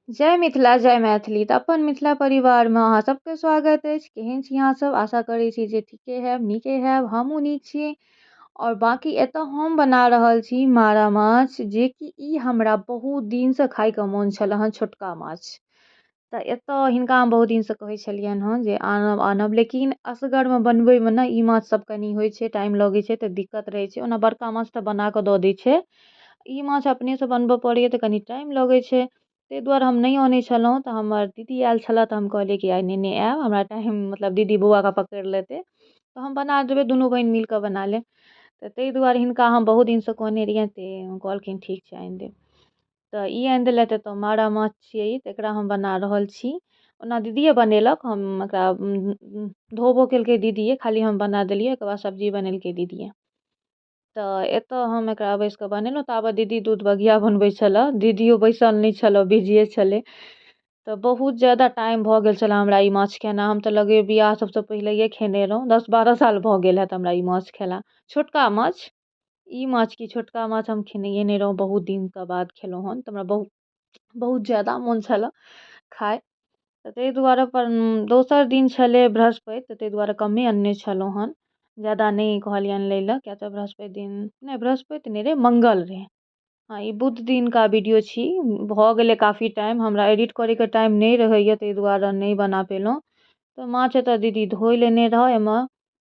जय मिथिला जय मैथिली। तऽ अपन मिथिला परिवारमे अहाँ सबके स्वागत अछि। केहन छी अहाँ सब? आशा करै छी जे ठीके हैब, नीके हैब। हमहूँ नीक छी। आओर बाँकी एतऽ हम बना रहल छी मारा माछ, जेकि ई हमरा बहुत दिनसँ खाइके मोन छलै हँ, छोटका माछ। तऽ एतऽ हिनका हम बहुत दिनसँ कहै छलियनि हँ जे आनब आनब, लेकिन असगरमे बनबैमे ने ई माछ सब कनि होइ छै, टाइम लगै छै, तऽ दिक्कत रहै छै। ओना बड़का माछ तऽ बनाकऽ दऽ दै छै, ई माछ अपनेसँ बनबऽ पड़ैए तऽ कनि टाइम लगै छै, ताहि दुआरे हम नहि अनै छलहुँ। तऽ हमर दीदी आयल छलऽ तऽ हम कहलियै कि आइ नेने आयब, हमरा टाइम मतलब दीदी बौआके पकड़ि लेतै तऽ हम बना देबै, दुनू बहिन मिलकऽ बना लेब। तऽ ताहि दुआरे हिनका हम बहुत दिनसँ कहने रहियनि, तऽ कहलखिन ठीक छै आनि देब। तऽ ई आनि देलथि। एतऽ मारा माछ छियै ई, तऽ एकरा हम बना रहल छी। ओना दीदिए बनेलक, हम एकरा धोबो केलकै दीदिए, खाली हम बना देलियै। ओकर बाद सब्जी बनेलकै दीदिए। तऽ एतऽ हम एकरा बैसि कऽ बनेलहुँ, ताबत दीदी दूध बघिआ बनबै छलऽ। दीदियो बैसल नहि छलऽ, बिजिए छलै। तऽ बहुत ज्यादा टाइम भऽ गेल छलै हमरा ई माछ खेना। हम तऽ लगैए बियाह सबसँ पहिलैए खेने रहौँ, 10-12 साल भऽ गेल हैत हमरा ई माछ खेला, छोटका माछ। ई माछ की छोटका माछ हम खेनैए नहि रहौँ, बहुत दिनके बाद खेलहुँ हन। तऽ हमरा बहुत बहुत ज्यादा मोन छलऽ खाइ, तऽ ताहि दुआरे अपन दोसर दिन छलै बृहस्पति, तऽ ताहि दुआरे कमे अनने छलहुँ हन, ज्यादा नहि कहलियनि लै लए, किएक तऽ बृहस्पति दिन नहि, बृहस्पति नहि रहै, मङ्गल रहै। हँ, ई बुध दिनका वीडियो छी। भऽ गेलै काफी टाइम, हमरा एडिट करैके टाइम नहि रहैए, ताहि दुआरे नहि बना पेलहुँ। तऽ माछ एतऽ दीदी धोइ लेने रहै, एहिमे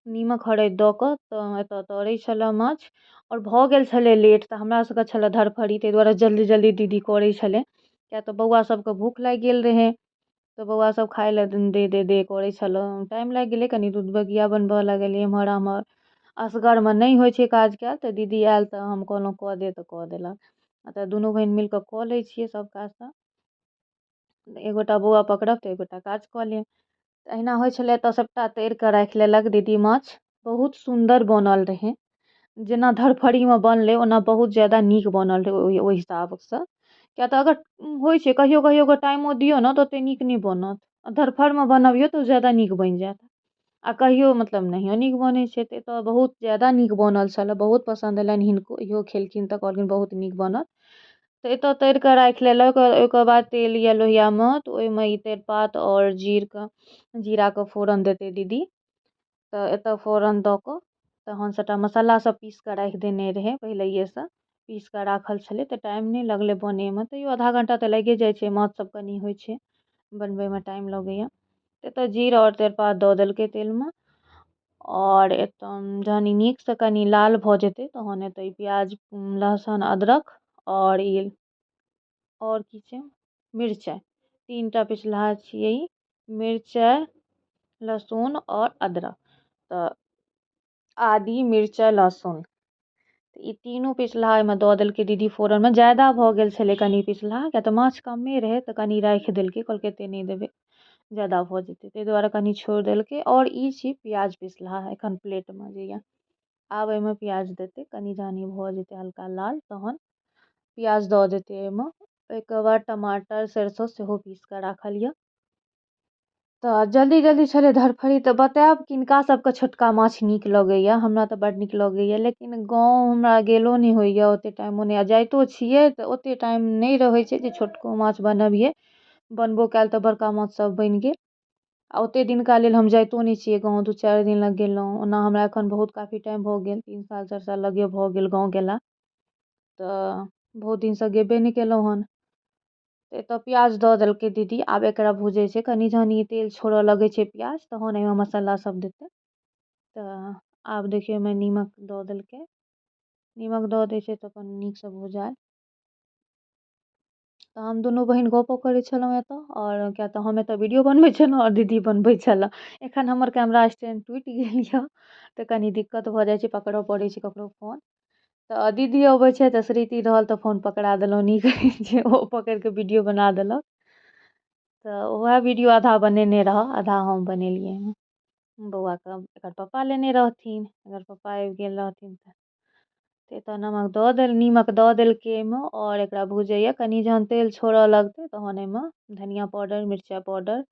नीमक हरैद दऽ कऽ तऽ एतऽ तरै छलऽ माछ। आओर भऽ गेल छलै लेट, तऽ हमरा सबके छलै धड़फड़ी, ताहि दुआरे जल्दी जल्दी दीदी करै छलै, किएक तऽ बौआ सबके भूख लागि गेल रहै, तऽ बौआ सब खाइ लए दे दे दे करै छलऽ। टाइम लागि गेलै कनि, दूध बगिया बनबऽ लगलियै एम्हर आम्हर। असगरमे नहि होइ छै काज कयल, तऽ दीदी आयल तऽ हम कहलहुँ कऽ दे, तऽ कऽ देलक। आ तऽ दुनू बहिन मिलि कऽ कऽ लै छियै सब काज। तऽ एगोटा बौआ पकड़ब तऽ एगोटा काज कऽ लेब, तऽ अहिना होइ छलै। तऽ सबटा तरिकऽ राखि लेलक दीदी। माछ बहुत सुन्दर बनल रहै, जेना धड़फड़ीमे बनलै ओना बहुत ज्यादा नीक बनल रहै ओहि हिसाबसँ। किएक तऽ अगर होइ छै कहियो कहियो कऽ टाइमो दियौ ने तऽ ओतेक नीक नहि बनत, आ धड़फड़मे बनबियौ तऽ ओ ज्यादा नीक बनि जायत, आ कहियो मतलब नहियो नीक बनै छै। तऽ एतऽ बहुत ज्यादा नीक बनल छलै, बहुत पसन्द एलनि हिनको, इहो खेलखिन तऽ कहलखिन बहुत नीक बनल। तऽ एतऽ तरिकऽ राखि लेलक। ओहिके बाद तेल यऽ लोहियामे, तऽ ओहिमे ई तेजपात आओर जीराके फोरन देतै दीदी। तऽ एतऽ फोरन दऽ कऽ तहन सबटा मसाला सब पीस कऽ राखि देने रहै, पहिलैएसँ पीस कऽ राखल छलै, तऽ टाइम नहि लगलै बनैमे। तैयो आधा घण्टा तऽ लागिए जाइ छै, माछ सब कनि होइ छै बनबैमे टाइम लगैए। एतऽ जीर आओर तेजपात दऽ देलकै तेलमे, आओर एतऽ जहन ई नीकसँ कनि लाल भऽ जेतै तहन एतऽ ई प्याज लहसुन अदरक आओर ई आओर की छै, मिरचाइ, 3टा पिसलाहा छियै ई, मिरचाइ लहसुन आओर अदरक। तऽ आदी मिरचाइ लहसुन ई तीनू पिसलाहा एहिमे दऽ देलकै दीदी फोरनमे। ज्यादा भऽ गेल छलै कनि पिसलाहा, किएक तऽ माछ कमे रहै, तऽ कनि राखि देलकै, कहलकै एतेक नहि देबै, ज्यादा भऽ जेतै, ताहि दुआरे कनि छोड़ि देलकै। आओर ई छी प्याज पिसलाहा एखन प्लेटमे जे यऽ, आब एहिमे प्याज देतै कनि, जहन ई भऽ जेतै हल्का लाल तहन प्याज दऽ देतै एहिमे। ओहिके बाद टमाटर सरिसो सेहो पीस कऽ राखल यऽ। तऽ जल्दी जल्दी छलै धड़फड़ी। तऽ बतायब किनका सबके छोटका माछ नीक लगैए? हमरा तऽ बड्ड नीक लगैए, लेकिन गाँव हमरा गेलो नहि होइए, ओतेक टाइमो नहि, आ जाइतो छियै तऽ ओतेक टाइम नहि रहै छै जे छोटको माछ बनबियै। बनबो कयल तऽ बड़का माछ सब बनि गेल, आ ओतेक दिनका लेल हम जाइतो नहि छियै गाँव, 2-4 दिन लए गेलहुँ। ओना हमरा एखन बहुत काफी टाइम भऽ गेल, 3 साल 4 साल लगे भऽ गेल गाँव गेला, तऽ बहुत दिनसँ गेबे नहि केलहुँ हन। तऽ एतऽ प्याज दऽ देलकै दीदी, आब एकरा भुजै छै कनि। जहन ई तेल छोड़ऽ लगै छै प्याज तहन एहिमे मसाला सब देतै। तऽ आब देखियौ एहिमे नीमक दऽ देलकै, नीमक दऽ दै छै तऽ अपन नीकसँ भुजायल। तऽ हम दुनू बहिन गपो करै छलहुँ एतऽ, आओर किएक तऽ हम एतऽ वीडियो बनबै छलहुँ आओर दीदी बनबै छलऽ। एखन हमर कैमरा स्टैंड टूटि गेल यऽ, तऽ कनि दिक्कत भऽ जाइ छै, पकड़ऽ पड़ै छै ककरो फोन। तऽ दीदी अबै छै तऽ श्रीति रहल तऽ फोन पकड़ा देलहुँ, नीक छै, ओ पकड़िकऽ वीडियो बना देलक। तऽ वएह वीडियो आधा बनेने रहऽ, आधा हम बनेलियै हँ। बौआके एकर पप्पा लेने रहथिन, एकर पप्पा आबि गेल रहथिन। तऽ एतऽ नीमक दऽ देलकै एहिमे, आओर एकरा भुजैए कनि। जहन तेल छोड़ऽ लगतै तहन एहिमे धनिया पाउडर, मिरचाइ पाउडर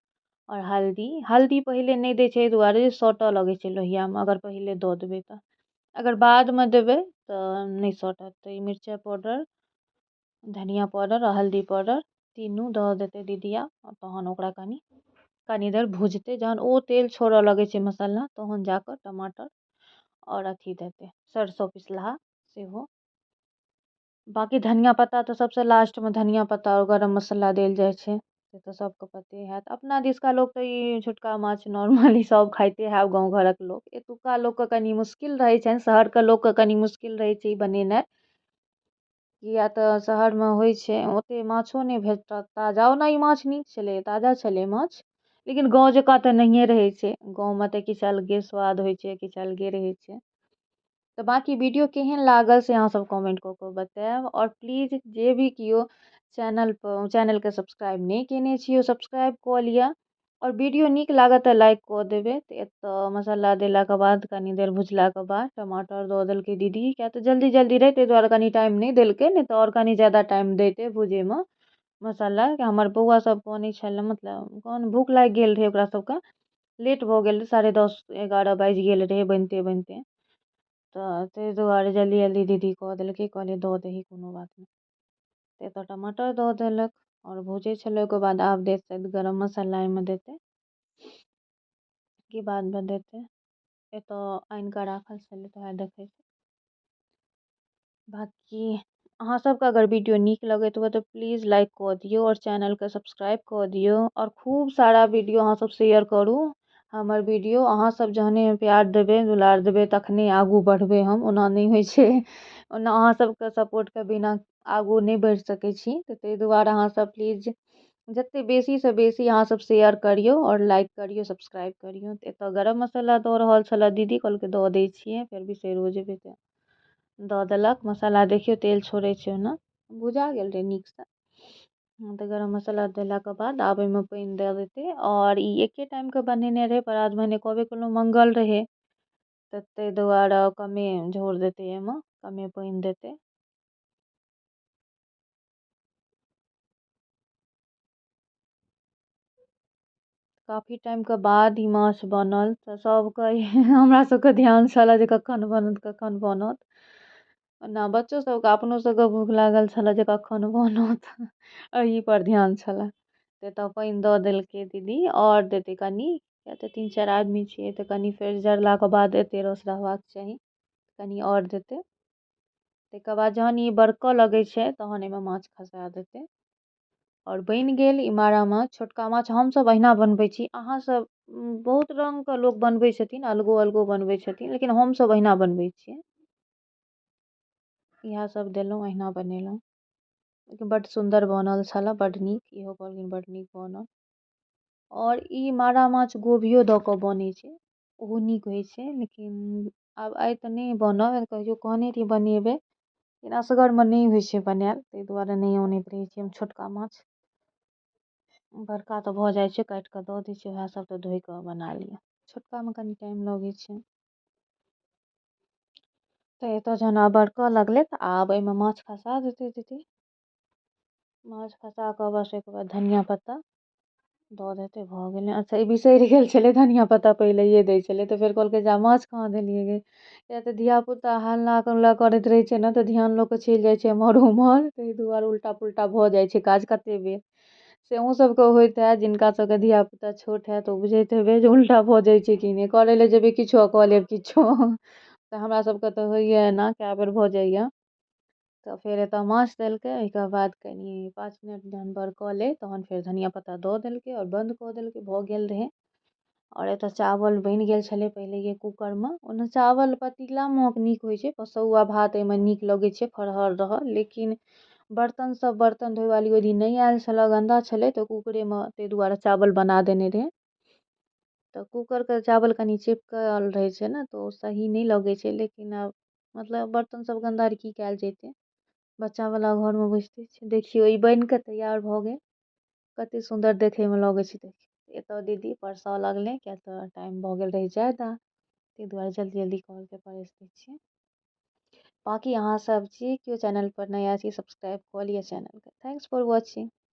आओर हल्दी। हल्दी पहिले नहि दै छै एहि दुआरे जे सटऽ लगै छै लोहियामे, अगर पहिले दऽ देबै तऽ, अगर बादमे देबै तऽ नहि सटत। तऽ ई मिरचाइ पाउडर, धनिया पाउडर आओर हल्दी पाउडर तीनू दऽ देतै दीदिया आ तहन ओकरा कनि कनि देर भुजतै। जहन ओ तेल छोड़ऽ लगै छै मसाला तहन जाकऽ टमाटर आओर अथी देतै, सरसो पिसलाहा सेहो। बाँकी धनिया पत्ता तऽ सबसँ लास्टमे धनिया पत्ता आओर गरम मसाला देल जाइ छै, से तऽ सबके पते हैत। अपना दिसका लोक तऽ ई छोटका माछ नॉर्मली सब खाइते हैब गाँव घरक लोक। एतुका लोकके कनि मुश्किल रहै छनि, शहरके लोकके कनि मुश्किल रहै छै ई बनेनाइ, किया तऽ शहरमे होइ छै ओतेक माछो नहि भेटत ताजा। ओना ई माछ नीक छलै, ताजा छलै माछ, लेकिन गाँव जकाँ तऽ नहिए रहै छै। गाँवमे तऽ किछु अलगे स्वाद होइ छै, किछु अलगे रहै छै। तऽ बाँकी वीडियो केहन लागल से अहाँसभ कमेंट कऽ कऽ बतायब। आओर प्लीज जे भी केओ चैनलपर चैनलके सब्सक्राइब नहि कयने छी ओ सब्सक्राइब कऽ लिअ। आओर वीडियो नीक लागत तऽ लाइक कऽ देबै। तऽ एतऽ मसाला देलाके बाद कनि देर भुजलाके बाद टमाटर दऽ देलकै दीदी, किया तऽ जल्दी जल्दी रहै ताहि दुआरे कनि टाइम नहि देलकै, नहि तऽ आओर कनि ज्यादा टाइम दैतै भुजैमे मसाला। हमर बौआ सब कनै छलै, मतलब कोन भूख लागि गेल रहै ओकरा सबके, लेट भऽ गेल रहै, 10:30 11 बाजि गेल रहै बनिते बनिते। तऽ ताहि दुआरे जल्दी जल्दी दीदी कऽ देलकै, कहलियै दऽ दही कोनो बात नहि। तऽ एतऽ टमाटर दऽ देलक आओर भुजै छलै। ओहिके बाद आब देतै गरम मसाला, एहिमे देतै कि बादमे देतै, एतऽ आनिकऽ राखल छलै तऽ वएह देखै छी। बाँकी अहाँ सबके अगर वीडियो नीक लगैत हुए तऽ प्लीज लाइक कऽ दियौ आओर चैनलके सब्सक्राइब कऽ दियौ। आओर खूब सारा वीडियो अहाँ सब शेयर करू हमर वीडियो। अहाँ सब जहने प्यार देबै दुलार देबै तखने आगू बढ़बै हम, ओना नहि होइ छै। ओना अहाँ सबके सपोर्टके बिना आगू नहि बढ़ि सकै छी। तऽ ताहि दुआरे अहाँ सब प्लीज जतेक बेसीसँ बेसी अहाँ सब शेयर करियौ आओर लाइक करियौ सब्सक्राइब करियौ। तऽ एतऽ गरम मसाला दऽ रहल छलै दीदी, कहलकै दऽ दै छियै फेर बिसरि जेबै, तऽ दऽ देलक मसाला। देखियौ तेल छोड़ै छै, ओना भुजा गेल रहै नीकसँ। तऽ गरम मसाला देलाके बाद आब एहिमे पानि दऽ देतै। आओर ई एके टाइमके बनेने रहै, परात भने कहबे केलहुँ मंगल रहै, तऽ ताहि दुआरे कमे झोर देतै, एहिमे कमे पानि देतै। काफी टाइमके बाद ई माछ बनल, तऽ सबके हमरा सबके ध्यान छलै जे कखन बनत कखन बनत। ओना बच्चो सबके अपनो सबके भूख लागल छलै जे कखन बनत, एहिपर ध्यान छलै। तऽ एतऽ पानि दऽ देलकै दीदी आओर देतै कनि, किया तऽ 3-4 आदमी छियै तऽ कनि फेर जरलाके बाद एते रस रहबाक चाही, कनि आओर देतै। ताहिके बाद जहन ई बरकऽ लगै छै तहन एहिमे माछ खसा देतै। आओर बनि गेल ई मारा माछ। छोटका माछ हमसब अहिना बनबै छी, अहाँ सब बहुत रङ्गके लोक बनबै छथिन, अलगो अलगो बनबै छथिन, लेकिन हमसब अहिना बनबै छियै। इएह सब देलहुँ, अहिना बनेलहुँ, लेकिन बड्ड सुन्दर बनल छलै, बड्ड नीक। इहो कहलखिन बड्ड नीक बनल। आओर ई मारा माछ गोभियो दऽ कऽ बनै छै, ओहो नीक होइ छै। लेकिन आब आइ तऽ नहि बनल, कहियो कहने रहियै बनेबै, लेकिन असगरमे नहि होइ छै बनायल, ताहि दुआरे नहि अनैत रहै छी हम छोटका माछ। बड़का तऽ भऽ जाइ छै, काटि कऽ दऽ दै छियै, वएह सब तऽ धोइ कऽ बना लिअ, छोटकामे कनि टाइम लगै छै। तऽ एतऽ जहन आब बरकऽ लगलै तऽ आब एहिमे माछ खसा देतै दीदी। माछ खसा कऽ बस ओहिके बाद धनिया पत्ता दऽ देतै, भऽ गेलै। अच्छा ई बिसरि गेल छलै धनिया पत्ता पहिलैए दै छलै, तऽ फेर कहलकै जे माछ कहाँ देलियै गे। किया तऽ धियापुता हल्ला गुल्ला करैत रहै छै ने, तऽ ध्यान लोकके चलि जाइ छै एम्हर ओम्हर, ताहि दुआरे उल्टा पुल्टा भऽ जाइ छै काज कतेक बेर। से अहूँ सबके होइत हैत, जिनका सबके धियापुता छोट हैत ओ बुझैत हेबै जे उल्टा भऽ जाइ छै कि नहि, करै लए जेबै किछो कऽ लेब किछो। तऽ हमरा सबके तऽ होइए एना, कए बेर भऽ जाइए। तऽ फेर एतऽ माछ देलकै, ओहिके बाद कनि 5 मिनट जहन बरकलै तहन फेर धनिया पत्ता दऽ देलकै आओर बन्द कऽ देलकै, भऽ गेल रहै। आओर एतऽ चावल बनि गेल छलै पहिलैए कूकरमे। ओना चावल पतीलामे नीक होइ छै, पसौआ भात एहिमे नीक लगै छै, फरहर रहल। लेकिन बर्तन सब बर्तन धोयवाली ओहि दिन नहि आयल छलै, गन्दा छलै, तऽ कूकरेमे ताहि दुआरे चावल बना देने रहै। तऽ कूकरके चावल कनि चिपकल रहै छै ने, तऽ ओ सही नहि लगै छै। लेकिन आब मतलब बर्तन सब गन्दा की कयल जैतै, बच्चावला घरमे बुझिते छियै। देखियौ ई बनिकऽ तैयार भऽ गेल, कतेक सुन्दर देखैमे लगै छै। देखियौ एतऽ दीदी परसऽ लगलै, किया तऽ टाइम भऽ गेल रहै ज्यादा, ताहि दुआरे जल्दी जल्दी कहलकै परसि दै छियै। बाँकी अहाँ सब जे केओ चैनलपर नया छी सब्सक्राइब कऽ लिअ चैनलके। Thanks for watching.